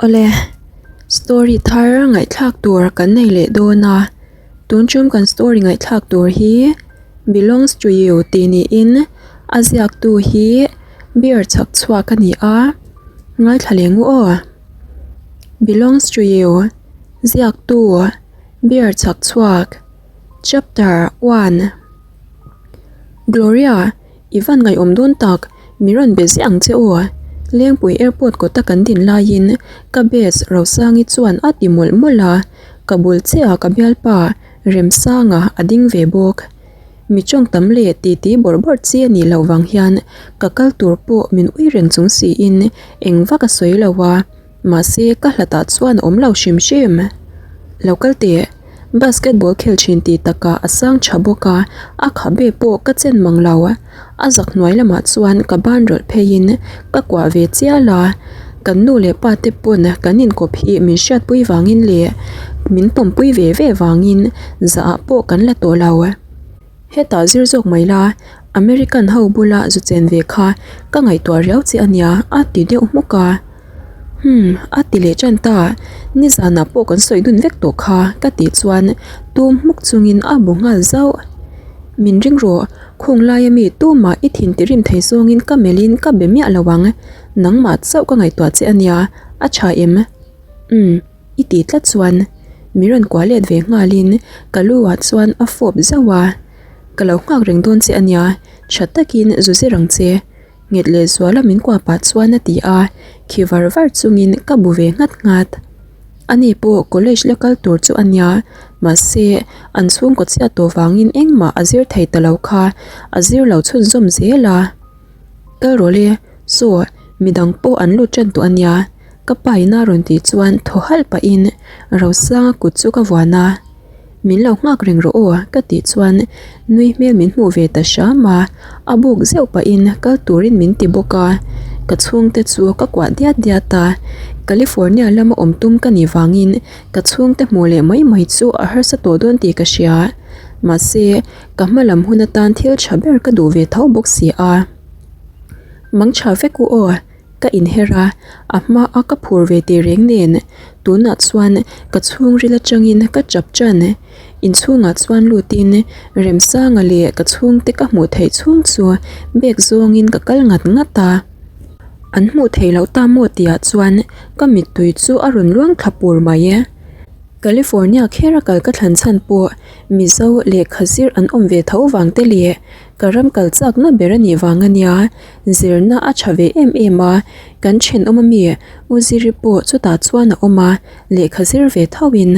Awle, story thar ngaihthlak tur kan nei leh dawn a, tun tum kan story ngaihthlak tur hi Belongs to you tih niin a ziaktu hi beer chhak chhuak a ni a, ngaithla leh ngu aw. Belongs to you ziaktu beer chhak chhuak chapter 1 Gloria. I van ngaihawm dawn tak, mi rawn be ziah ang che u. Lengpui airport kawta kan din laiin ka base Rosangi chuan a ti mawlh mawlh a, ka bul chiah ka bialpa Remsanga a ding ve bawk. Mi tawng tam leh titi bawrh bawrh chi a nih loh vang hian ka kal tur pawh min ui reng chung siin eng vak a sawi lo a. Mahse, ka hlatah chuan a awm lo hrim hrim. Lo kal teh, basketball khel thin tih takah a sang tha bawk a, a khabe pawh ka chen mang lo. A zak hnuai lamah chuan ka ban rawlh pheiin ka kuah ve chial a, kan nu leh pa te pawn kan inkawp hi min hriatpui vangin leh min pawmpui ve ve vangin zahah pawh kan la tawh lo. Hetah zir zawk mai la, American ho bula zu chen ve kha ka ngaihtuah riau che a nia a ti deuh hmuk a. Humm, a ti leh tan ta, nizanah pawh kan sawi dun vek tawh kha ka tih chuan tum hmuk chungin a bu nghal zauh. Min ring rawh, khung laia mi tumah i thin ti rim thei zawngin ka melhin ka be miah lo ang, nangmah chauh ka ngaihtuah che a nia, a tha em? Umm. I ti tlat chuan mi rawn kuah let ve nghalin ka lu ah chuan a fawp zauh a, ka lo nghak reng dawn che a nia, tha takin zu zir ang che, nghet leh zuala min kuah pah chuan a ti a, khi var var chungin ka bu ve nghat nghat. Ani pawh college la kal tur chu a nia, mahse an chhungkaw chhiat tawh vangin engmah a zir thei ta lo kha a zir lo chhunzawm zel a. Kal rawh le, saw midang pawh an lut tan tawh a nia, ka pa in a rawn tih chuan thaw halh pahin Rosanga kut chu ka vuan a, Min lo nghak reng rawh aw ka tih chuan nui hmel min hmuh ve ta hram a, a buk zeuh pahin kal turin min ti bawk a, ka chhungte chu ka kuah diat diat a, California lama awm tum ka nih vangin ka chhungte hmuh leh mai mai chu a harsa tawh dawn tih ka hria, mahse Ka hma lam hun atan thil tha ber ka duh ve tho bawk si a. Mang tha vek u aw, ka inher a, a hma a ka phur ve teh reng nen tunah chuan ka chhungril atangin ka chap tan. Inchhungah chuan lutin Remsanga leh ka chhungte ka hmuh theih chhung chu bag zawngin ka kal ngat ngat a. An hmuh theih loh ta maw tihah chuan ka mittui chu a rawn luang thla pur mai e. California kher a kal ka thlan chhan pawh Mizo lehkha zir an awm ve tho vang te leh ka ram kal chakna ber a nih vang a nia, zirna a tha ve em em a, kan thenawm ami U Ziri pawh chutah chuan a awm a, lehkha zir ve tho in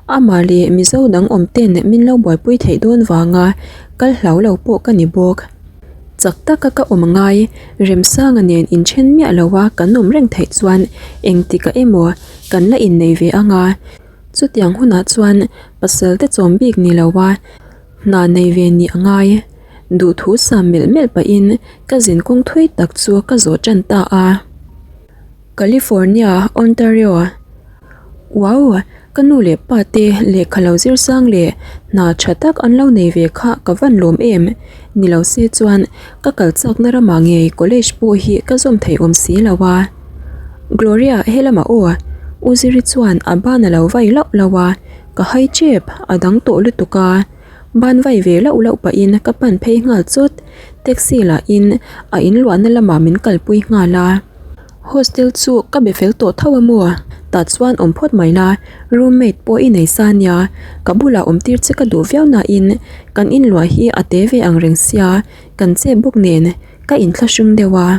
amah leh Mizo dang awm ten min lo buaipui theih dawn vanga kal hlau lo pawh ka ni bawk. Chak taka ka awm ngai, Remsanga nen inthen miah lo a kan awm reng theih chuan engtikah emaw kan la innei ve ang a, Chutiang hunah chuan pasal te chawm bik ni lo a, hna nei ve nih a ngai. Duhthu sam melh melh pahin ka zin kawng thui tak chu ka zawh tan ta a. California, Ontario. Wow! Ka nu leh pa te lehkha lo zir sang leh hna tha tak an lo nei ve kha ka van lawm em. Ni lo se chuan ka kal chakna ramah ngei college pawh hi ka zawm thei awm si lo a. Gloria he lamah aw, U Ziri chuan a ban a lo vai lauh lauh a, ka hai tep, a dang tawh lutuk a. Ban vai ve lauh lauh pahin ka pan phei nghal chawt, taxi lahin a inluahna lamah min kalpui nghal a. Hostel chu ka be fel tawh tho a maw? Tah chuan awm phawt mai la, roommate pawh i nei sa nia, ka bulah awm tir che ka duh viau nain kan inluah hi a te ve ang reng sia, kan chep bawk nen ka inthlahrung deuh a.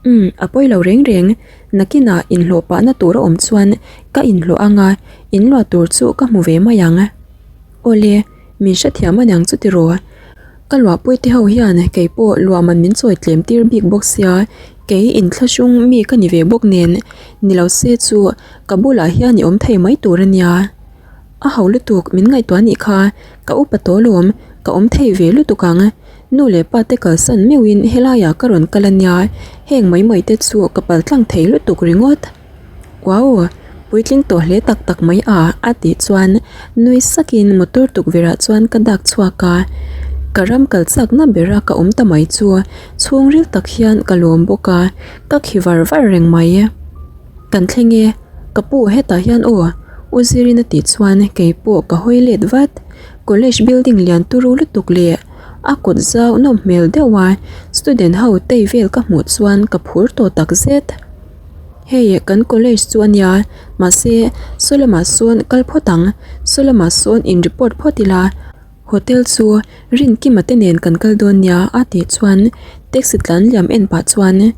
Umm, a pawi lo reng reng, nakinah inhlawh pahna tur a awm chuan ka inhlawh ang a, inluah tur chu ka hmu ve mai ang. Awle, min hrethiam aniang chu tiraw? Ka luahpui te ho hian kei pawh luahman min chawi tlem tir bik bawk sia, kei inthlahrung mi ka ni ve bawk nen, ni lo se chu ka bulah hian i awm thei mai tur a nia. A ho lutuk min ngaihtuah nih kha, ka upa tawh lawm, ka awm thei ve lutuk ang. Nu leh pa te kalsan meuhin helaiah ka rawn kal a nia, heng mai mai te chu ka pal tlang thei lutuk ringawt. Wow! Puitling tawh hle tak tak mai a, a tih chuan nui sakin motor tukverhah chuan ka dak chhuak a. Ka ram kal chakna bera ka awm ta mai chu chhungril tak hian ka lawm bawk a, ka khi var var reng mai. Kan thleng e. Ka pu hetah hian aw, U Zirin a tih chuan kei pawh ka hawi let vat. College building lian turu lutuk leh a kawt zau nawm hmel deuh a, student ho tei vel ka hmuh chuan ka phur tawh tak zet. Hei kan college chu a nia, mahse saw lamah sawn kal phawt ang, saw lamah sawn in report phawt ila. Hotel chu Rinkima te nen kan kal dawn nia a tih chuan taxi tlan liam en pah chuan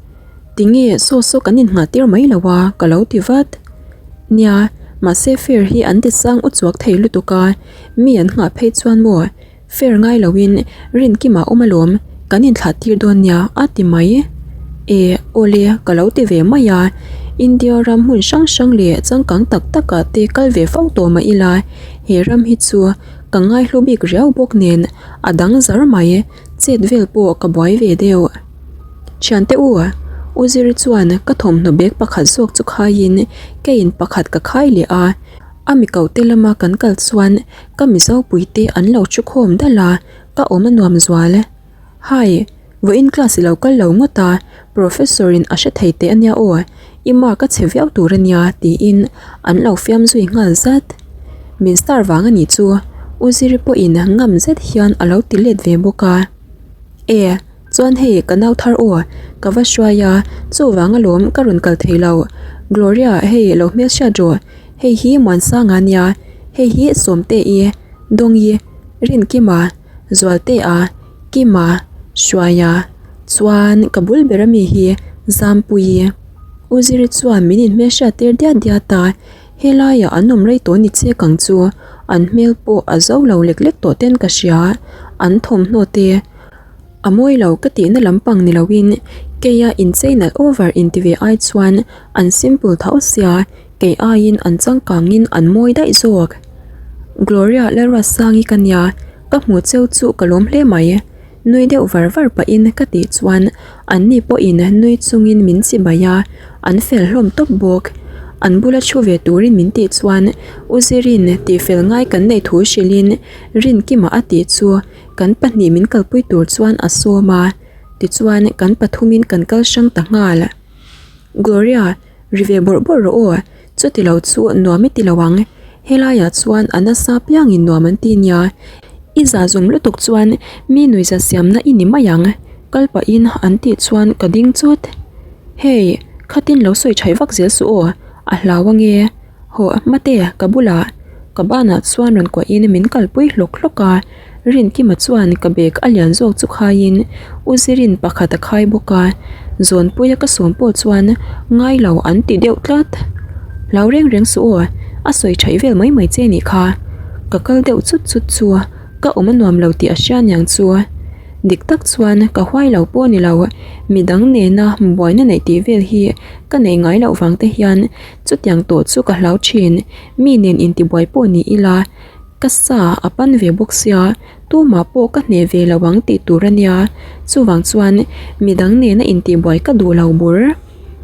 tinge saw saw kan innghah tir mai lo a ka lo ti vat. Nia, mahse fare hi an ti sang u chuak thei lutuk a, mi an nghah phei chuan maw fare ngai loin Rinkima awm alawm kan inthlah tir dawn nia a ti mai. E, awle ka lo ti ve mai a, India ram hmun hrang hrang leh changkang tak takah te kal ve fo tawh mah ila he ram hi chu Ka ngaihlu bik riau bawk nen a dang zar mai, chet vel pawh ka buai ve deuh. Thiante u, U Ziri chuan ka thawmhnaw bag pakhat zawk chu khaiin keiin pakhat ka khai leh a, a mi kote lama kan kal chuan ka Mizo puite an lo thu khawm dalh a, ka awm a nuam zual. Hi, vawiin class i lo kal lo ngawt a, professor in a hre thei teh a nia aw, i mark a chhe viau tur a nia tiin an lo fiam zui nghal zat. Min star vang a nih chu, U Ziri pawhin ngam zet hian a lo ti let ve bawk a. E, chuan hei ka nau thar aw, ka va hruai a, chuvang alawm ka rawn kal thei lo, Gloria hei lo hmelhriat rawh, hei hi Muansanga nia, hei hi Sawmte-i, Dawngi, Rinkima, Zualtea, Kima, Hruaia, chuan ka bul ber ami hi Zampuii. U Ziri chuan min inhmelhriat tir diat diat a, helaiah an awm rei tawh ni chek ang chu, an hmel pawh a zo lo lek lek tawh ten ka hria, an thawmhnaw te a mawi lo ka tihna lampang ni loin keia inchei nalh over inti ve ai chuan an simple tho sia. Kei aiin an changkangin an mawi daih zawk. Gloria Lalruatsangi ka nia, ka hmu cheu chu ka lawm hle mai. Nui deuh var var pahin ka tih chuan anni pawhin nui chungin min chibai a, an fel hlawm tawp bawk. An bula thu ve turin min tih chuan U Zirin tihfel ngai kan neih thu hrilhin Rinkima a tih chu kan pahnih min kalpui tur chuan a sawm a, tichuan kan pathumin kan kal hrang ta nghal. Gloria. Ri ve bawrh bawrh rawh aw, chuti lo chu nuam i ti lo ang, helaiah chuan a nasa piangin nuam an ti nia, i za zum lutuk chuan mi nuihza siamna i ni mai ang, kal pahin an tih chuan ka ding chawt. Hei, khatin lo sawi thaih vak zel suh aw, a hlau ange. Hawh, mate, ka bulah. Ka banah chuan rawn kuahin min kalpui hlawk hlawk a. Rinkima chuan ka bag a lian zawk chu khaiin U Zirin pakhat a khai bawk a, Zawnpuia ka sawm pawh chuan ngai lo an ti deuh tlat. Hlau reng reng suh aw, a sawi thaih vel mai mai che nih kha. Ka kal deuh chut chut chu ka awm a nuam lo tih a hria niang chu. Dik tak chuan ka huai lo pawh ni lo, midang nena buaina neih tih vel hi ka neih ngai loh vang te hian chutiang tawh chu ka hlau thin, mi nen intibuai pawh ni ila. Ka sa a pan ve bawk sia, tumah pawh ka hneh ve lo ang tih tur a nia, chuvang chuan midang nena intihbuai ka duh lo bur.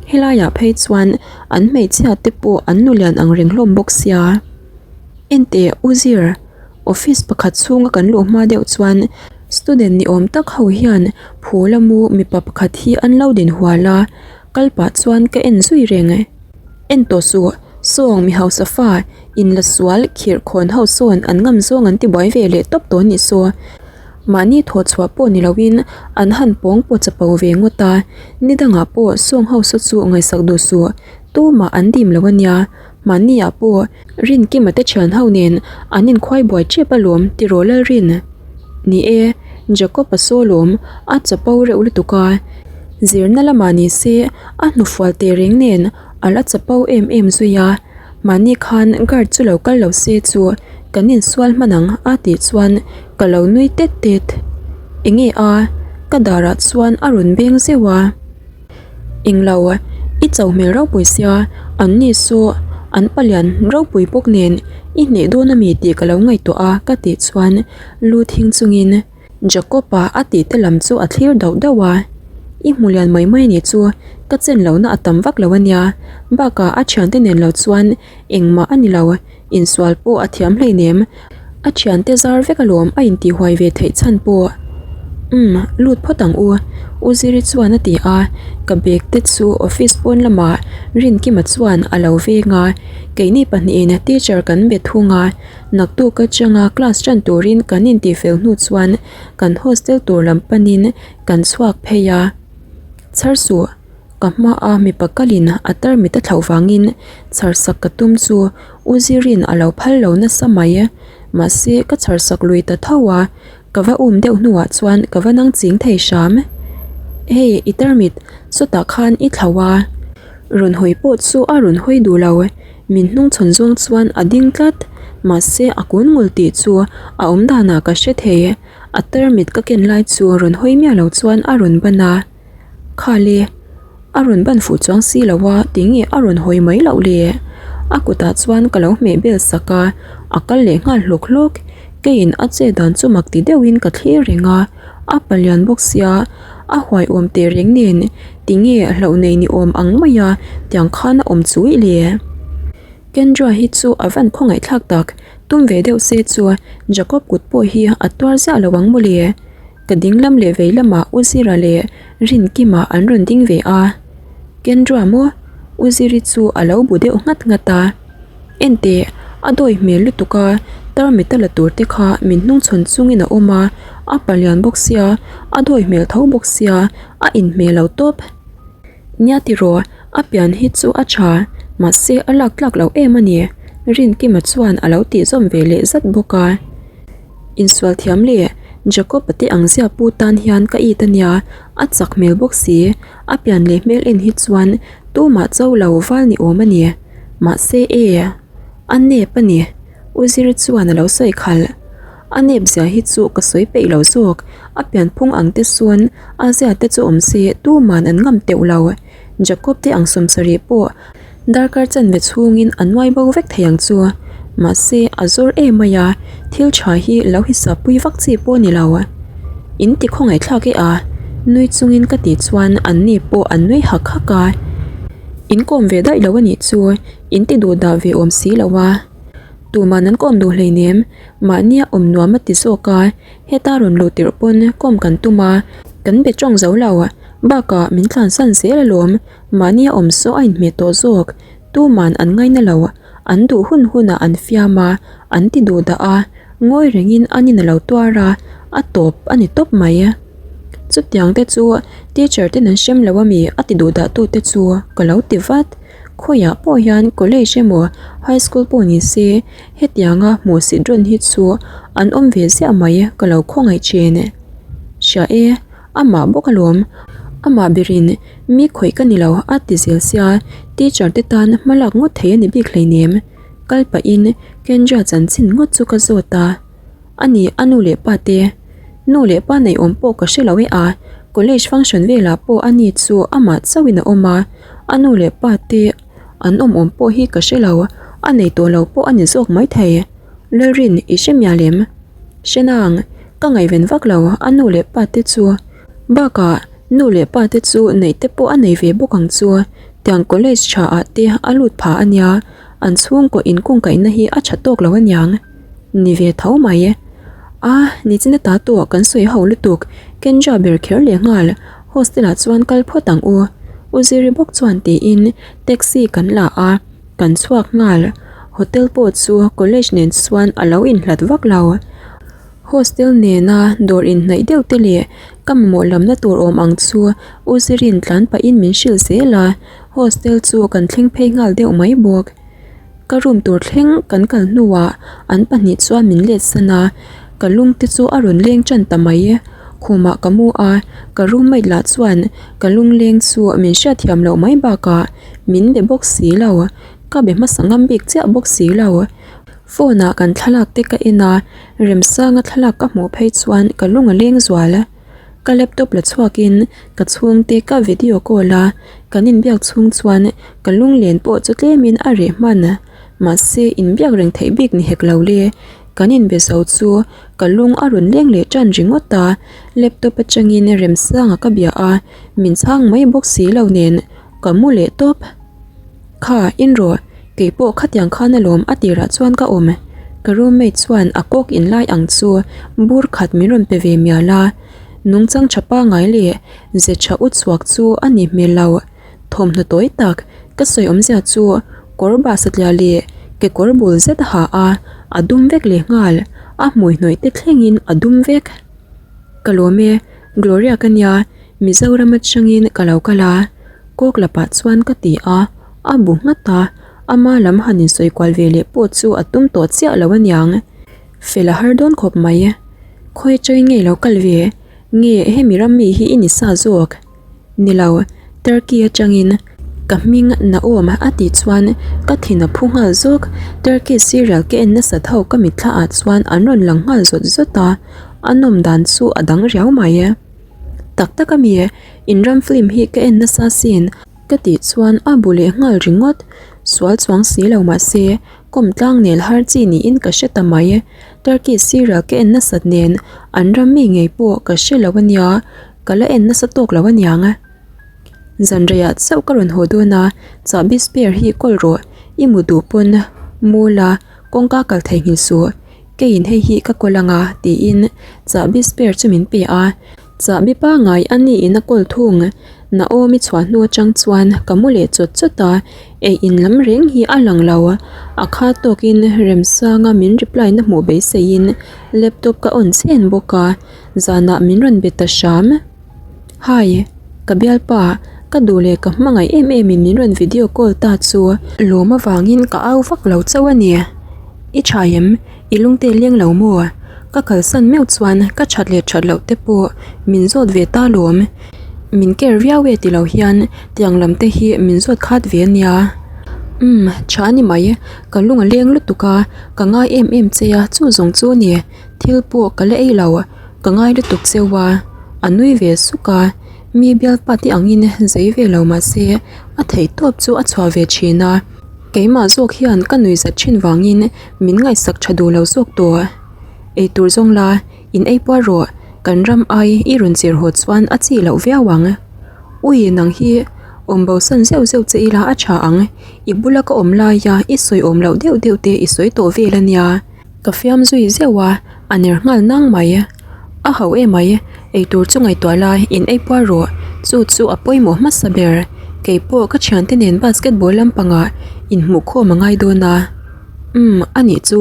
Helaiah phei chuan an hmeichhia te pawh an nu lian ang reng hlawm bawk sia. Enteh U Zir, office pakhat chhunga kan luh hma deuh chuan student ni awm tak ho hian phul a mu mipa pakhat hi an lo din hual a, kal pah chuan ka en zui reng. En tawh suh, sawng mi hausa fa In la sual khirh khawn ho sawn an ngam zawng an ti buai ve leh tawp tawh nih saw. Mahni thawh chhuah pawh ni loin an han pawng pawh chapo ve ngawt a, ni dangah pawh sawng ho saw chu ngaihsak duh suh, tumah an dim lo a nia. Mahni ah pawh Rinkima te thian ho nen an inkhuai buai tep alawm tiraw Lalrin? Ni e, Jacob a saw lawm, a chapo reuh lutuk a. Zirna lamah ni se a hnufual tehreng nen a la chapo em em zui a. Mahni khan guard chu lo kal lo se chu kan insual hman ang a tih chuan ka lo nui tet tet. Enge a? Ka darah chuan a rawn beng zeuh a. Englo, i cho hmel ropui sia, an ni saw an palian ropui bawk nen i hneh dawn ami tih ka lo ngaihtuah a ka tih chuan lu thing chungin Jacob-a a tih te lam chu a thlir dauh dauh a, I hmu lian mai mai nih chu ka chen lohna a tam vak lo a nia, bakah a thiante nen lo chuan engmah a ni lo, insual pawh a thiam hleinem, a thiante zar vek alawm a intihhuai ve theih chhan pawh. Umm, lut phawt ang u, U Ziri chuan a ti a, ka bag te chu office pawn lamah Rinkima chuan a lo veng a, keini pahnihin teacher kan be thung a, naktuk atanga class tan turin kan intihfel hnu chuan kan hostel tur lam panin kan chhuak phei a. Chhar suh, ka hmaa mipa kalin a tarmit a thlauh vangin chhar sak ka tum chu U Zirin a lo phal lo nasa mai, mahse ka chhar sak lui ta tho a, Ka va um deuh hnuah chuan ka va nang ching thei hram. Hei i tarmit sawtah khan i thlauh a. Rawn hawi pawh chu a rawn hawi duh lo. Min hnung chhawn zawng chuan a ding tlat. Mahse a kun ngul tih chu a awm danah ka hre thei. A tarmit ka ken lai chu rawn hawi miah lo chuan a rawn ban a. Khale. A rawn ban fuh chuang si lo a, tinge a rawn hawi mai loh le? A kutah chuan ka lo hmeh bel sak a, a kal leh nghal hlawk hlawk. Keiin a che dan chu mak ti deuhin ka thlir reng a, a palian bawk sia, a huai awm teh reng nen tinge hlauh nei ni awm ang mai a tiang khan a awm chuih le? Kendra hi chu a van khawngaih thlak tak, tum ve deuh se chu Jacob kut pawh hi a tuar ziah lo ang mawle. Ka ding lam leh vei lamah U Zira leh Rinkima an rawn ding ve a, Kendra maw? U Ziri chu a lo bu deuh nghat nghat a. Enteh, a dawi hmel lutuk a, tarmit a la tur te kha min hnungchhawn chungin a awm a, a palian bawk sia, a dawi hmel tho bawk sia, a inhmeh lo tawp. Nia tiraw, a pian hi chu a tha, mahse a lak tlak loh em a ni, Rinkima chuan a lo tih zawm ve leh zat bawk a. Insual thiam leh Jacob-a te ang zia pu tan hian ka it a nia, a chak hmel bawk si, a pian leh hmel en hi chuan tumah cho lo val ni awm a ni. Mahse e, a nep a ni, U Ziri chuan a lo sawi khalh. A nep zia hi chu ka sawi peih lo zawk, a pian phung ang te sawn a zia te chu awm se tuman an ngam teuh lo. Jacob te ang sawmsarih pawh Darkar chanve chhungin a nuai bo vek thei ang chu. Mahse, a zawr em mai a, thil tha hi lo hisap pui vak chi pawh a ni lo. In ti khawngaihthlak e a, nui chungin ka tih chuan an ni pawh an nui hak hak a. In kawm ve daih lo a nih chu, in ti duh dah ve awm si lo a. Tuman an kawm duh hleinem, mahnia awm nuam a ti zawk a, heta rawn luh tirh pawn kawm kan tum a, kan be tawng zo lo. Bakah min tlansan zel alawm. Mahni a awm saw a inhmeh tawh zawk, tuman an ngaina lo, an duh hun hunah an fiam a, an ti duh dah a, ngawi rengin an in a lo tuar a, a tawp a ni tawp mai. Chutiang te chu teacher ten an hrem lo ami a ti duh dah tu te chu ka lo ti vat. Khawiah pawh hian college emaw high school pawh ni se hetianga hmuhsit rawn hi chu an awm ve ziah mai ka lo khawngaih thin. Hria e, amah bawk alawm, amah berin Mi khawih ka ni lo a ti zel sia, teacher te tan hma lak ngawt thei a ni bik hleinem. Kal pahin Kendra chanchin ngawt chu ka zawt a. A ni, a nu leh pa te. Nu leh pa nei awm pawh ka hre lo e a, college function velah pawh a ni chu amah chauhin a awm a, a nu leh pa te an awm awm pawh hi ka hre lo, a nei tawh lo pawh a ni zawk maithei. Lalrin, i hre mial em? Hre nang, ka ngaihven vak lo a nu leh pa te chu. Bakah, nu leh pa te chu neih te pawh a nei ve bawk ang chu, tiang college tha ah te a lut pha a nia, an chhungkaw inkungkaihna hi a tha tawk lo aniang. Ni ve tho mai. A, nichina ta tawh kan sawi ho lutuk, Kendra ber kher leh nghal, hostel ah chuan kal phawt ang u. U Ziri bawk chuan tiin taxi kan la a, kan chhuak nghal. Hotel pawh chu college nen chuan a lo inhlat vak lo. Hostel nena dawr inhnaih deuh te leh ka mamawh lamna tur awm ang chu U Zirin tlan pahin min hrilh zel a, hostel chu kan thleng phei nghal deuh mai bawk. Ka room tur thleng kan kal hnuah an pahnih chuan min let san a, ka lung te chu a rawn leng tan ta mai. Khumah ka mu a, ka roommate lah chuan ka lung leng chu min hriatthiam loh mai bakah min be bawk si lo, ka be hmasa ngam bik chiah bawk si lo. Phone ah kan thlalak te ka en a, Remsanga thlalak ka hmuh phei chuan ka lung a leng zual. Ka laptop la chhuak in ka chhungte ka video call a, kan inbiak chhung chuan ka lunglen pawh chu tlem in a reh hman. Mahse inbiak reng theih bik ni hek lo le, kan inbe zo chu ka lung a rawn leng leh tan ringawt a, laptop atangin Remsanga ka bia a, min chhang mai bawk si lo nen ka mu leh tawp. Kha, in rawh, kei pawh khatiang khan alawm a tirah chuan ka awm. Ka roommate chuan a kawk in lai ang chu bur khat min rawn pe ve mial a. Nungchang tha pangngai leh ze tha u chhuak chu a ni hmel lo. Thawmhnaw tawi tak ka sawi awmzia chu kawr bah satliah leh kekawr bul zet a ha a, a dum vek leh nghal, a hmui hnawih te thlengin a dum vek. Ka lawm e, Gloria ka nia, Mizoram atangin ka lo kal a, kawk lapah chuan ka ti a, a bu nghat a, ama lam han insawi kual ve leh pawh chu a tum tawh chiah lo aniang. Fel a har dawn khawp mai. Khawi atangin nge i lo kal ve? Nge hemi ram mi hi i ni sa zawk? Ni lo, Turkey atangin ka hming Naom a tih chuan ka thin a phu nghal zawk. Turkey serial ka en nasat ho ka mitthla ah chuan an rawn lang nghal zawt zawt a, a nawm dan chu a dang riau mai. Tak tak ami, in ram film hi ka en nasa sin ka tih chuan a bu leh nghal ringawt. Sual chuang si lo mahse kawm tlang nel har chi niin ka hre ta mai. Turkey serial ka en nasat nen an ram mi ngei pawh ka hre lo ania. Ka la en nasa tawk lo aniang a. Zan reiah chauh ka rawn haw dawn a, chahbi spare hi kawl rawh, i mu duh pawn mu la, kawngka kal theihnghilh suh, keiin hei hi ka kawl anga tiin chahbi spare chu min pe a. Chahbi pangngai a niin a kawl thung, Naomi chhuah hnu atang chuan ka mu leh chawt chawt a, ei in lam reng hi a lang lo. A kha tawkin Remsanga min reply na hmuh beiseiin laptop ka on chhen bawk a. Zanah min rawn be ta hram. Hi, ka bialpa, ka duh leh ka hmangaih em em in min rawn video call ta chu lawm avangin ka au vak lo chauh a ni. I tha em? I lungte leng lo maw? Ka kalsan meuh chuan ka that leh that loh te pawh min zawt ve ta lawm. Min care viau e ti lo hian tiang lam te hi min zawt khat ve a nia. Umm, tha a ni mai. Ka lung a leng lutuk a, ka ngai em em che a, chu zawng chu a ni. Thil pawh ka la ei lo, ka ngai lutuk cheu a, a nui ve suk a, mi bialpa te angin zei ve lo mahse a theih tawp chu a chhuah ve thin a, keimah zawk hian ka nui zat thin vangin min ngaihsak tha duh lo zawk tawh. Eitur zawng la, in ei puar rawh, kan ram ai i rawn chir haw chuan a chi loh viau ang. Ui nang hi awm bo san zeuh zeuh che ila a tha ang, i bula ka awm laia i sawi awm loh deuh deuh te i sawi tawh vel a nia. Ka fiam zui zeuh a, a ner nghal nang mai. A ho em mai, eitur chu ngaihtuah la in ei puar rawh, chu chu a pawimawh hmasa ber. Kei pawh ka thiante nen basketball lampangah inhmuh khawm a ngai dawn a. Umm, a nih chu,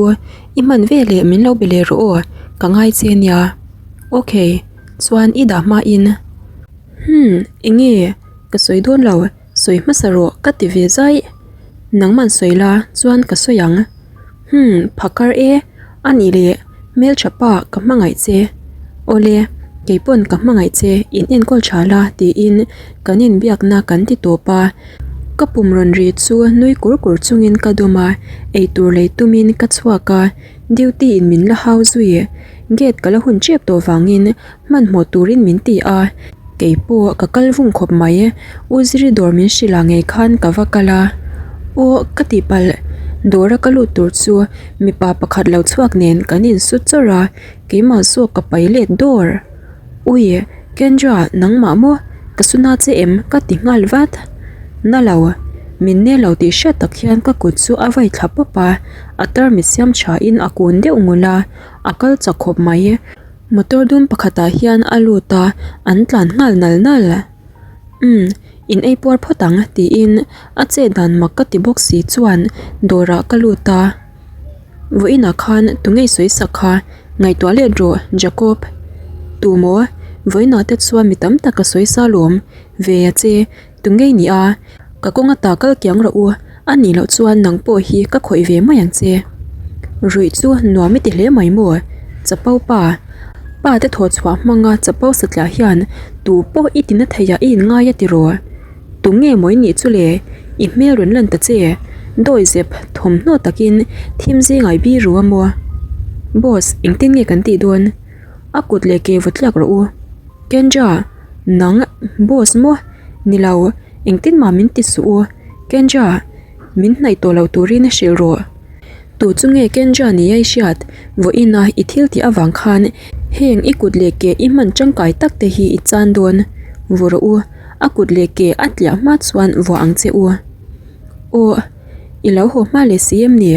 i hman veleh min lo be leh rawh aw, ka ngai che nia. Ok, chuan i dah hmain. Hmm, enge? Ka sawi dawn lo, sawi hmasa rawh ka ti ve zai. Nangman sawi la, chuan ka sawi ang. Humm, phakar e, a nih leh hmeltha pa ka hmangaih che. Awle, kei pawn ka hmangaih che, in enkawl tha la tiin kan inbiakna kan ti tawp a. Ka pum rawn ri chu nui kur kur chungin ka dawm a, eitur lei tumin ka chhuak a, duty in min la hau zui. Gate ka la hun tep tawh vangin Hmanhmawh turin min ti a, kei pawh ka kal vung khawp mai. U Ziri dawr min hrilh ah ngei khan ka va kal a, Aw ka tih palh, dawra ka lut tur chu mipa pakhat lo chhuak nen kan insu chawrh a, keimah zawk ka pai let dawr. Ui, Kendra nangmah maw? Ka su na che em? ka ti nghal vat. Na lo, min nel lo tih hriat tak hian ka kut chu a vai thla pawp a, a tarmit siam tha in a kun deuh ngul a, a kal chak khawp mai. Motor dum pakhatah hian a lut a, an tlan nghal nal nal. Umm, in ei puar phawt ang tiin a chet dan mak ka ti bawk si chuan dawrah ka lut a. Vawiinah khan tunge sawi sak kha ngaihtuah let rawh Jacob. Tu maw? Vawiinah te chuan mi tam tak ka sawi sa lawm ve a che. Tu ngei ni a, ka kawng ata kal kiang rawh u, a nih loh chuan nang pawh hi ka khawih ve mai ang che. Ruih chu nuam i ti hle mai maw? Chapo pa. Pa te thaw chhuah hmanga chapo satliah hian tu pawh i tina thei ah i inngai a tiraw? Tu nge maw i nih chu le? I hmel rawn lan ta che. Dawi zep thawmhnaw takin thim zingah i biru a maw? Boss, engtin nge kan tih dawn? A kut leh ke vaw tliak rawh u. Kendra, nang boss maw? Ni lo, engtin mah min ti suh u. Kendra, min hnaih tawh lo turin hrilh rawh. Tu chu nge Kendra nia i hriat? Vawiina i thil tih avang khan heng i kut leh ke i hman tangkai tak te hi i chan dawn. Vaw rawh u, a kut leh ke a tliah hma chuan vuah ang che u. Aw, i lo haw hma leh si em ni?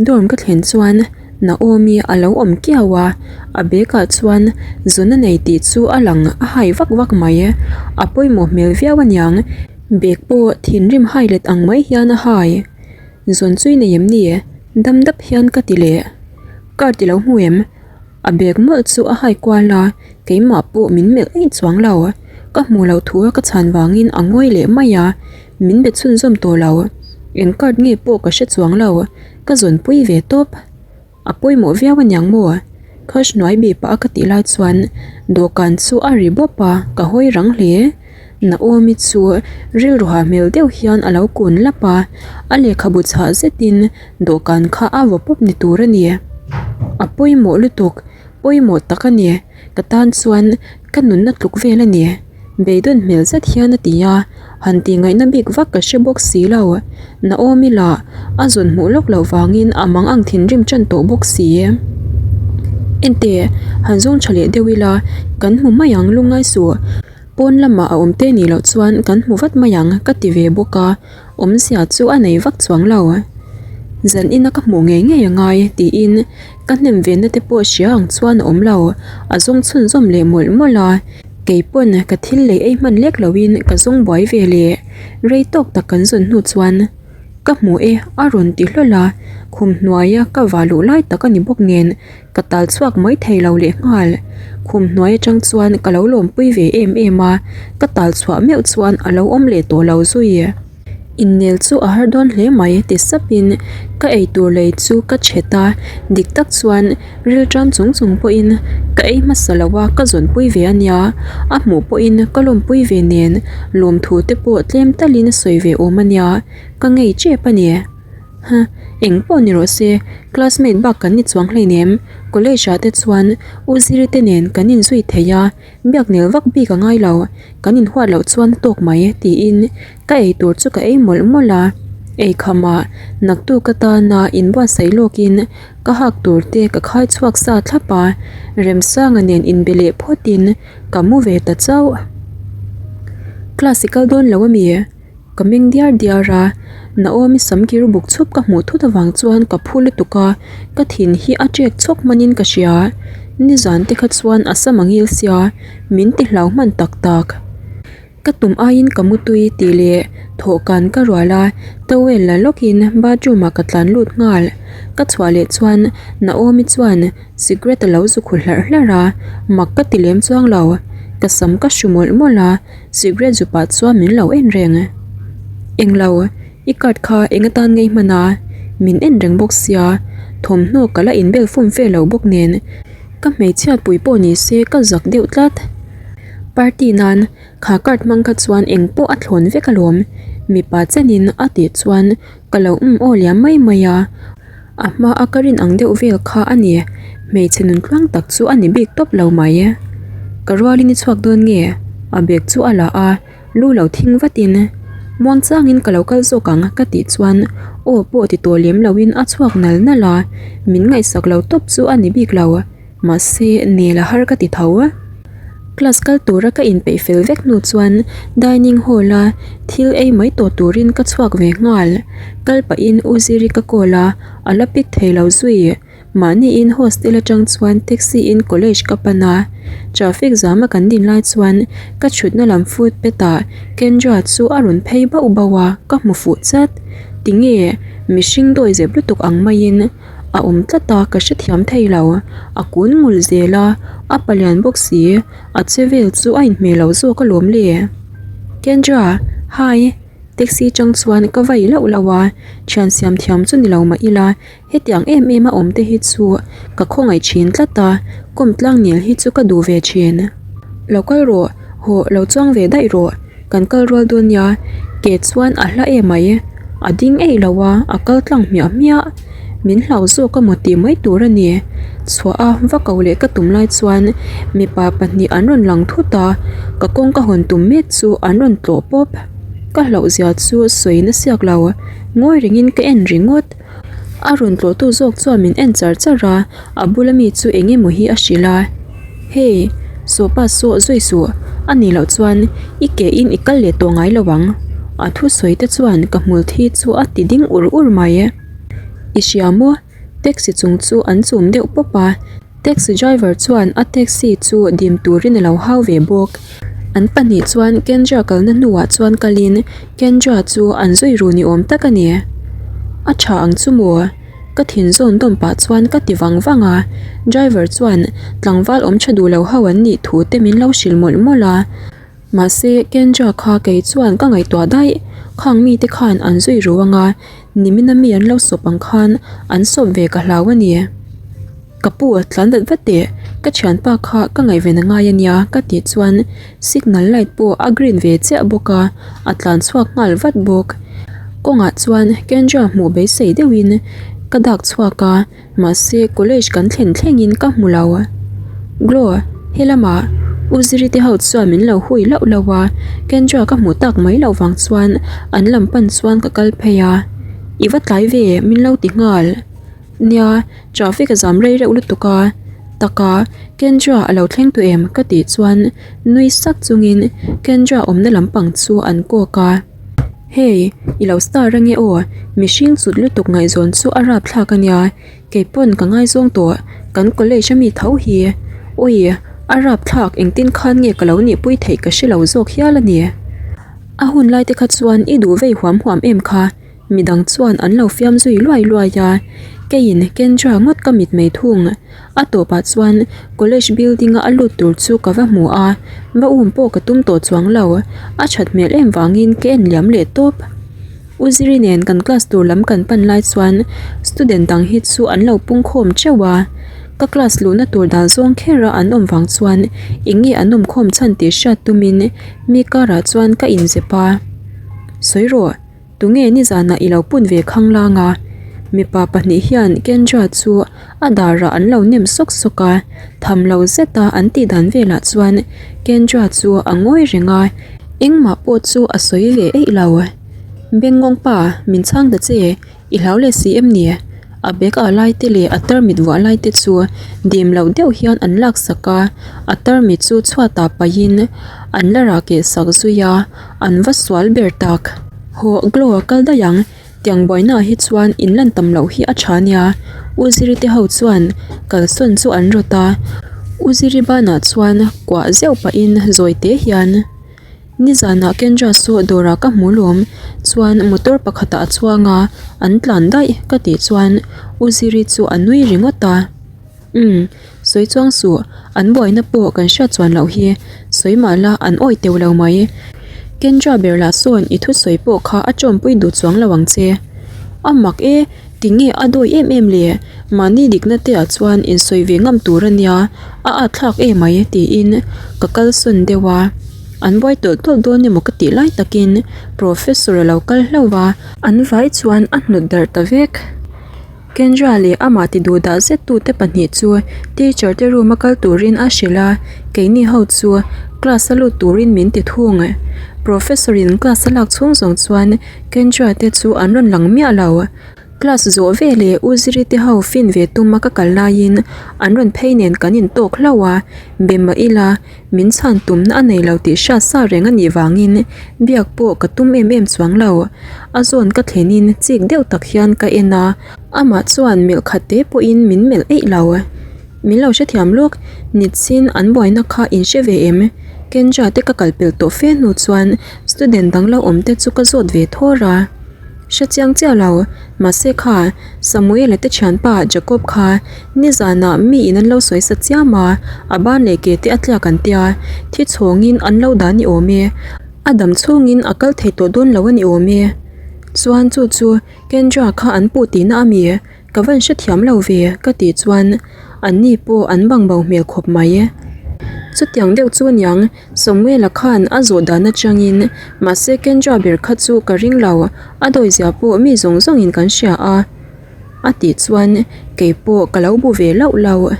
Dorm ka thlen chuan. Naomi a lo awm kiau a, a bag ah chuan zun a nei tih chu a lang a hai vak vak mai. A pawimawh hmel viau aniang, bag pawh thinrim hai let ang mai hian a hai. Zawn chu i nei em ni? Dam dap hian ka ti leh. Card i lo hmu em? A bag mawlh chu a hai kual a, keimah pawh min melh eih chuang lo. Ka hmuh loh thu a ka chhan vangin a ngawi leh mai a, min be chhunzawm tawh lo. Eng card nge pawh ka hre chuang lo, ka zawnpui ve tawp. A pawimawh viau aniang maw? Khash hnuai bih pah a ka tih lai chuan dawhkan chu a ri bawp a, ka hawi rang hle. Naomi chu rilru hah hmel deuh hian a lo kun lap a, a lehkhabu chhah zetin dawhkan kha a vaw pawp ni tur a ni. A pawimawh lutuk, pawimawh tak a ni. Ka tan chuan ka nunna tluk vel a ni. Beidawn hmel zet hian a ti a, han tih ngaihna bik vak ka hre bawk si lo. Naomi lah a zawn hmuh lawk loh vangin a mang ang thinrim tan tawh bawk si. Enteh, han zawng tha leh deuh ila, kan hmu mai ang lungngai suh. Pawn lamah a awm te nih loh chuan kan hmu vat mai ang ka ti ve bawk a, awmzia chu a nei vak chuang lo. Zan ina ka hmuh ngei ngei a ngai tiin ka hnem ve na te pawh hria ang chuan a awm lo, a zawng chhunzawm leh mawlh mawlh a, kei pawn ka thil lei ei hman lek loin ka zawng buai ve leh rei tawk tak kan zawn hnu chuan ka hmu e a rawn ti hlawl a, khum hnuaia ka vah luh lai tak a ni bawk nen Ka tal chhuak mai thei lo leh nghal. Khum hnuai atang chuan ka lo lawmpui ve em em a, ka tal chhuah meuh chuan a lo awm leh tawh lo zui. Innel chu a har dawn hle mai ti sapin ka eitur lei chu ka chhet a, dik tak chuan rilṭam chung chung pawhin ka ei hmasa lo a, ka zawnpui ve a nia. A hmuh pawhin ka lawmpui ve nen lawmthu te pawh tlem talin a sawi ve awm a nia, ka ngei ṭep a ni. Ha, eng pawh ni rawh se, classmate bak kan ni chuang hleinem, college ah te chuan U Ziri te nen kan inzui thei a, biak nel vak bik a ngai lo, kan inhuat loh chuan a tawk mai tiin ka ei tur chu ka ei mawlh mawlh a, eikham ah naktuk atana inbuatsaih lawkin ka hak tur te ka khai chhuak sa thlap a, Remsanga nen inbe leh phawtin ka mu ve ta chauh. Class i kal dawn lo ami? Ka meng diar diar a, Naomi sam kir buk chhup ka hmuh thut avang chuan ka phu lutuk a, ka thin hi a ṭek chhawk hmanin ka hria. Nizan te kha chuan a sam a ngil sia, min ti hlau hman tak tak. Ka tum aiin ka mu tui tih leh thawhkan ka rual a, towel la lawkin bathroom ah ka tlan lut nghal. Ka chhuah leh chuan Naomi chuan cigarette a lo zu khu hlarh hlarh a, mak ka ti lem chuang lo. Ka sam ka hru mawlh mawlh a. Cigarette zu pah chuan min lo en reng. Englo, i card kha eng atan ngei hman a? Min en reng bawk sia, thawmhnaw ka la inbel fum fe lo bawk nen ka hmeichhiat pui pawh ni se ka zak deuh tlat. Party nan kha card hmang kha chuan eng pawh a thlawn vek alawm, mipa chenin a tih chuan ka lo um aw liam mai mai a. A hma a ka rin ang deuh vel kha a ni, hmeichhe nun tluang tak chu a ni bik tawp lo mai. Ka rualin i chhuak dawn nge? A bag chu a la a, lu lo thing vatin muang changin ka lo kal zawk ang ka tih chuan aw pawh ti tawh lem loin a chhuak nal nal a, min ngaihsak lo tawp chu a ni bik lo. Mahse, nel a har ka ti tho a. Class kal tura ka inpeih fel vek hnu chuan dining hall a thil ei mai tawh turin ka chhuak ve nghal. Kal pahin U Ziri ka call a, a la pick thei lo zui. Mahniin hostel atang chuan taxi in college ka pan a. Traffic zam a kan din lai chuan ka thutna lam footpath ah Kendra chu a rawn phei bauh bauh a, ka hmu fuh chat. Tinge mihring dawi zep lutuk ang maiin. A awm tlat a, ka hrethiam thei lo. A kun ngul zel a, a palian bawk si, a che vel chu a inhmeh lo zawk alawm le. Kendra, Hi! Taxi chang chuan ka vai lauh lauh a, thian siam thiam chu ni lo mah ila, hetiang em em a awm te hi chu ka khawngaih thin tlat a, kawm tlang nel hi chu ka duh ve thin. Lo kal rawh, hawh lo chuang ve daih rawh. Kan kal rual dawn nia, ke chuan a hla em mai. A ding eih lo a, a kal tlang hmiah hmiah. Min hlau zawk emaw tih mai tur a ni. Chhuah a va ko leh ka tum lai chuan mipa pahnih an rawn lang thut a, ka kawng ka hawn tum mek chu an rawn tlawh pawp. Ka hlauh zia chu sawi na siak lo, ngawi rengin ka en ringawt. A rawn tlawhtu zawk chuan min en char char a, a bula mi chu eng emaw hi a hrilh a, Hey, sawpa saw zui suh, a nih loh chuan i ke in i kal leh tawh ngai lo ang. A thusawi te chuan ka hmul thi chu a ti ding ur ur mai. I hria maw? Taxi chung chu an chum deuh pawp a, taxi driver chuan a taxi chu dim turin a lo hau ve bawk. An pahnih chuan Kendra kalna hnuah chuan kalin Kendra chu an zui ru ni awm tak a ni. A tha ang chu maw? Ka thin zawn dawm pah chuan ka ti vang vang a, driver chuan tlangval awm tha duh lo ho an nih thu te min lo hrilh mawlh mawlh a. Mahse Kendra kha kei chuan ka ngaihtuah daih, khang mite khan an zui ru anga nimina mi an lo sawp ang khan an sawp ve ka hlau a ni. Ka pu a tlan vat vat teh, ka thianpa kha ka ngaihven a ngai a nia ka tih chuan signal light pawh a green ve chiah bawk a, a tlan chhuak nghal vat bawk. Kawngah chuan Kendra hmuh beisei deuhin ka dak chhuak a, mahse college kan thlen thlengin ka hmu lo. Glow, helamah U Ziri te ho chuan min lo hui lauh lauh a, Kendra ka hmuh tak mai loh vang chuan an lam pan chuan ka kal phei a, I va tlai ve min lo ti nghal. Nia, traffic a zam rei reuh lutuk a, taka Kendra a lo thleng tawh em ka tih chuan nui sak chungin Kendra awmna lampang chu an kawk a. Hey, i lo star ange aw, mihring chut lutuk ngaihzawn chu a rapthlak a nia, kei pawn ka ngaizawng tawh, kan college ami tho hi. Ui, a rapthlak engtin khan nge ka lo nihpui theih ka hre lo zawk hial a ni. A hun lai te kha chuan i duh vei huam huam em kha. Midang chuan an lo fiam zui luai luai a, keiin Kendra ngawt ka mit mai thung. A tawpah chuan college building a a lut tur chu ka va hmu a, va um pawh ka tum tawh chuang lo, a that hmel em vangin ka en liam leh tawp. U Ziri nen kan class tur lam kan pan lai chuan student dang hi chu an lo pung khawm teuh a, ka class luhna tur dan zawng kher a an awm vang chuan eng nge an awm khawm chhan tih hriat tumin mi karah chuan ka inzep a, Sawi rawh. Tunge nizanah i lo pun ve khanglang a? Mipa pahnih hian Kendra chu a darah an lo nem sawk sawk a, tham lo zeta an tih dan velah chuan Kendra chu a ngawi reng a, engmah pawh chu a sawi ve eih lo. Bengngawng pa, min chhang ta che, i hlau leh si em ni? A bag ah lai te leh a tarmit vuah lai te chu dim loh deuh hian an lak sak a, a tarmit chu chhuatah pahin an la rah keh sak zui a. An va sual ber tak. Haw glow a kal daih ang. Tiang buaina ah hi chuan in lan tam loh hi a tha nia. U Ziri te ho chuan kalsawn chu an rawt a. U Ziri banah chuan kuah zeuh pahin zawi te hian nizanah Kendra saw dawrah ka hmu lawm chuan motor pakhatah a chuang a an tlan daih ka tih chuan U Ziri chu a nui ringawt a. Umm, sawi chuang suh, an buaina pawh kan hriat chuan loh hi, sawi mah la an awih teuh lo mai. Kendra ber lah sawn i thusawi pawh kha a tawmpui duh chuang lo ang che. A mak e, tinge a dawi em em le, mahni dikna te ah chuan insawi ve ngam tur a nia, a at thlak e mai tiin ka kal sawn deuh a. An buai tawlh tawlh dawn emaw ka tih lai takin Professor a lo kal hlauh a. An vai chuan a hnawt darh ta vek. Kendra leh amah ti duh dah zet tute pahnih chu teacher te room a kal turin a hrilh a, keini ho chu class a lut turin min ti thung. Professor in class a lak chhung zawng chuan Kendra te chu an rawn lang miah lo. Class zawh ve leh U Ziri te ho fin ve tum a ka kal laiin an rawn phei nen kan intawk hlauh a, be mah ila min chhan tumna a nei lo tih hriat sa reng a nih vangin biak pawh ka tum em em chuang lo. A zawn ka thlenin chik deuh tak hian ka en a, amah chuan melh khat te pawhin min melh eih lo. Min lo hrethiam lawk, nitsin an buaina kha in hre ve em? Kendra te ka kal pel tawh fe hnu chuan student dang lo awm te chu ka zawt ve thawr a. Hre chiang chiah lo, mahse kha Samuela te thianpa Jacob kha nizanah mi in an lo sawi sa chiam a, a ban leh ke te a tliak an tia, thi chhawngin an lo dah ni awm e, a dam chhungin a kal thei tawh dawn lo a ni awm e. Chuan chu chu Kendra kha an puh tihna a mi? Ka van hrethiam lo ve ka tih chuan an ni pawh an bang bo hmel khawp mai. Chutiang deuh chu aniang Samuela khan a zawh dan atangin mahse Kendra ber kha chu ka ring lo, a dawizia pawh mi zawng zawngin kan hria a a tih chuan kei pawh ka lo bu ve lauh lauh.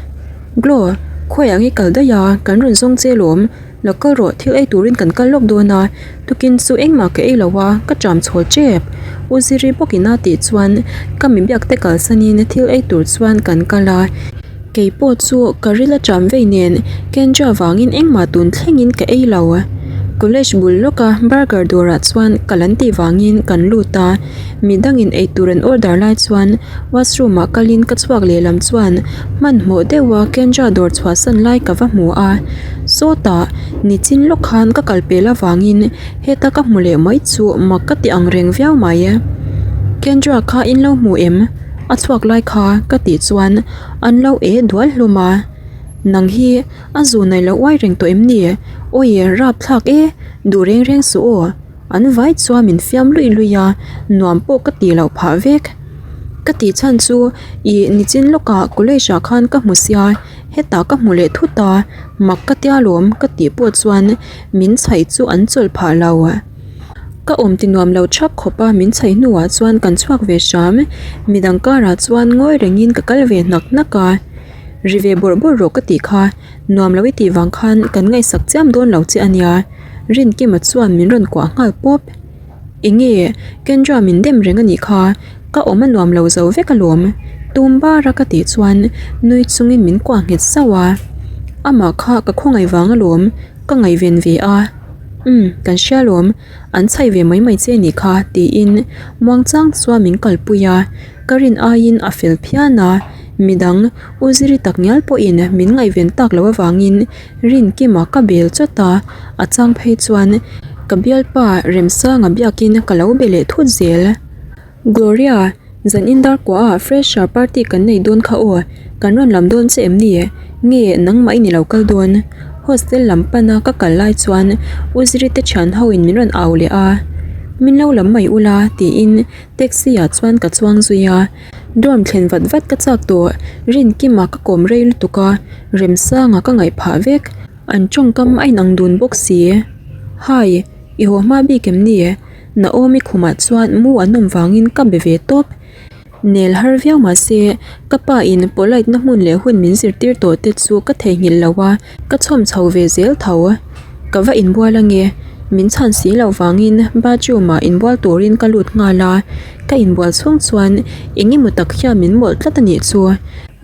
Glo, khawiah nge kal daih a, kan rawn zawng che lawm. Lo kal rawh, thil ei turin kan kal lawk dawn a, tukin chu engmah ka ei lo a, ka ṭam chhawl ṭep. U Ziri bawkin a tih chuan ka mi biak te kalsanin thil ei tur chuan kan kal a, kei pawh chu ka ril a ṭam vei nen Kendra vangin engmah tun thlengin ka ei lo. College bul lawka burger dawrah chuan kal an tih vangin kan lut a, midangin eitur an order lai chuan washroom ah kalin ka chhuak lehlam chuan hmanhmawh deuha Kendra dawr chhuahsan lai ka va hmu a, sawtah nichin lawk khan ka kal pel avangin heta ka hmu leh mai chu mak ka ti ang reng viau mai. Kendra kha in lo hmu em? A chhuak lai kha ka tih chuan an lo e dual hlawm a, nang hi A zu nei lo uai reng tawh em ni? Awi, rap thlak e, duh reng reng suh aw. An vai chuan min fiam luih luih a, nuam pawh ka tih loh phah vek. Ka tih chhan chu ih nichin lawkah college ah khan ka hmu sia, hetah ka hmu leh thut a, mak ka tia lawm ka tih pawh chuan min chhaih chu an chawlh phah lo. Ka awm ti nuam lo thap khawp a, min chhaih hnuah chuan kan chhuak ve hram. Midang karah chuan ngawi rengin ka kal ve hnak hnak a. Ri ve bawrh bawrh rawh ka tih kha, nuam lo i tih vang khan kan ngaihsak chiam dawn lo che a nia, Rinkima chuan min rawn kuah nghal pawp. Enge Kendra min dem reng a nih kha, ka awm a nuam lo zo vek alawm, tum bar a ka tih chuan nui chungin min kuah nghet sauh a. Amah kha ka khawngaih vang alawm, ka ngaihven ve a. Umm, kan hria alawm, an chhaih ve mai mai che a nih kha tiin muangchang chuan min kalpui a. Ka rin aiin a fel phian a, midang U Ziri tak ngial pawhin min ngaihven tak loh avangin Rinkima ka bel chawt a, a chang phei chuan ka bialpa Remsanga biakin ka lo be leh thut zel. Gloria, zan in dar kuah ah fresher party kan nei dawn kha aw, kan rawn lam dawn che em ni? Nge nangmah i ni lo kal dawn? Hostel lam pana ka kal lai chuan U Ziri te thian ho in min rawn au leh a, Min lo lam mai ula tiin Taxi ah chuan ka chuang zui a, dorm thlen vat vat ka chak tawh, Rinkima ka kawm rei lutuk a, Remsanga ka ngaih phah vek, an tawngkam a inang dun bawk si. Hi, i haw hma bik em ni? Naomi khumah chuan mu an awm vangin ka be ve tawp. Nel har viau mahse, ka pa in polite na hmun leh hun min zirtir tawh te chu ka theihnghilh lo a, Ka chhawm chho ve zel tho. Ka va inbual ange. Min chhan si loh vangin bathroom ah inbual turin ka lut nghal a. Ka inbual chhung chuan eng emaw tak hian min mawlh tlat a nih chu.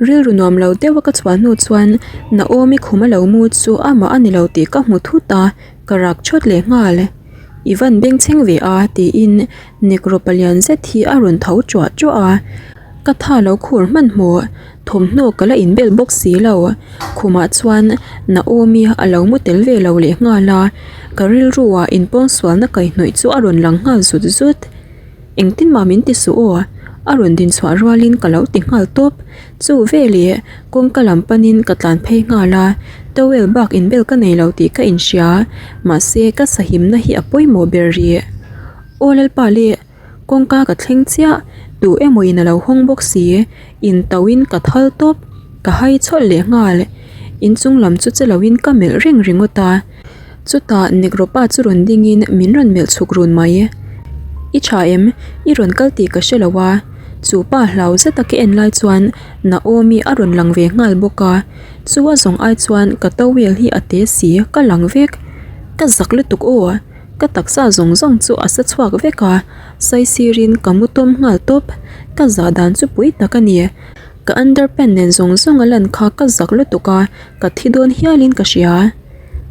Rilru nuam lo deuh a ka chhuah hnu chuan Naomi khum a lo mu chu amah a ni lo tih ka hmu thut a, ka rak thawt leh nghal. I van bengchheng ve a tiin Negro palian zet hi a rawn tho tuah tuah a. Ka tha lo khur hmanhmawh. Thawmhnaw ka la inbel bawk si lo. Khumah chuan Naomi a lo mu tel ve lo leh nghal a, ka rilruah inpawngsualna kaihhnawih chu a rawn lang nghal zut zut. Engtin mah min ti suh aw, a rawn din chhuah rualin ka lo ti nghal tawp. Chu veleh kawngka lam panin ka tlan phei nghal a, towel bak inbel ka nei lo tih ka inhria, mahse ka sahimna hi a pawimawh ber rih. Aw Lalpa leh! Kawngka ka thleng chiah, tu emaw in a lo hawng bawk si, in to in ka thal tawp, ka hai chhawlh leh nghal. Inchung lam chu che lo in ka melh reng ringawt a. Chutah Negro pa chu rawn ding in min rawn melh chhuk run mai. I tha em? I rawn kal tih ka hre lo a. Chu pa hlau zet a ka en lai chuan Naomi a rawn lang ve nghal bawk a. Chu a zawng ai chuan ka towel hi a te si, ka lang vek. Ka zak lutuk aw. Ka taksa zawng zawng chu a sa chhuak vek a, saisirin ka mu tawm nghal tawp. Ka zah dan chu pui tak a ni. Ka underpant nen zawng zawng a lan kha ka zak lutuk a, ka thi dawn hialin ka hria.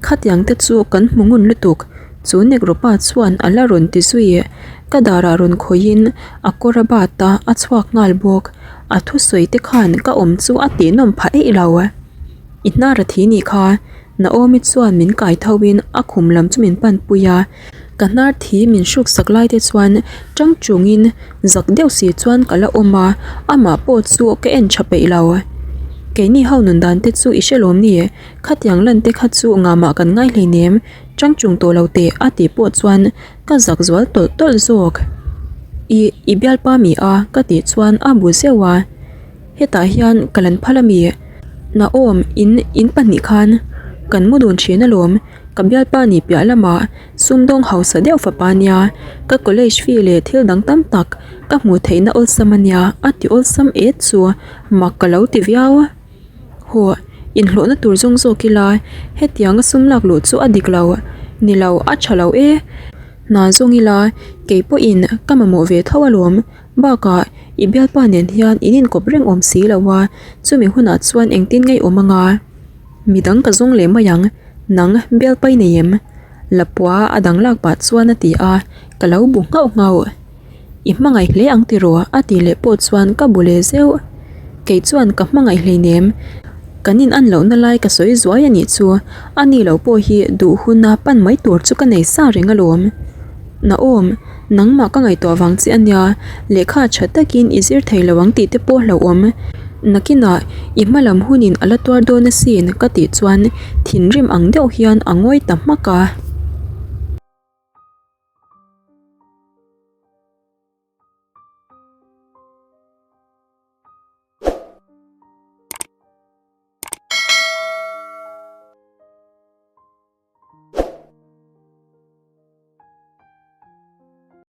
Khatiang te chu kan hmu ngun lutuk, chu Negro pa chuan a la rawn ti zui. Ka darah rawn khawihin a kawr a bat a, a chhuak nghal bawk. A thusawi te khan ka awm chu a tihnawm phah eih lo. I hnar a thi nih kha, Naomi chuan min kai tho in a khum lam chu min pan pui a, ka hnar thi min hruk sak lai te chuan tang chung in zak deuh si chuan ka la awm a, amah pawh chu ka en tha peih lo. Keini ho nun dan te chu i hre lawm ni? Khatiang lan te kha chu ngahmah kan ngai hleinem, tang chung tawh lo teh a tih pawh chuan ka zak zual tawlh tawlh zawk. I, i bialpa mi a? ka tih chuan a bu zeuh a. Hetah hian ka lan phal ami? Naom, in in pahnih khan kan mu dun thin alawm, ka bialpa nih piah lamah sumdawng hausa deuh fapa nia, ka college fee leh thil dang tam tak ka hmuh theihna awlsam ania a ti awlsam et chu mak ka lo ti viau. Hawh, inhlawhna tur zawng zawk ila hetianga sum lak luh chu a dik lo, ni lo a tha lo e. Hna zawng ila kei pawhin ka mamawh ve tho alawm. Bakah, i bialpa nen hian in inkawp reng awm si lo a, chumi hunah chuan engtin ngei awm anga? Midang ka zawng leh mai ang, nang bialpa i nei em? Lapua a dang lak pah chuan a ti a, ka lo bu nghauh nghauh. I hmangaih hle ang tiraw? a tih leh pawh chuan ka bu leh zeuh. Kei chuan ka hmangaih hleinem. Kan in an lohna lai ka sawi zuai a nih chu. A ni lo pawh hi duh huna pan mai tur chu ka nei sa reng alawm. Naawm, nangmah ka ngaihtuah vang che a nia, lehkha tha takin i zir thei lo ang tih te pawh hlauhawm. Nakinah i hma lam hunin a la tuar dawn asin ka tih chuan thinrim ang deuh hian a ngawi ta hmak a.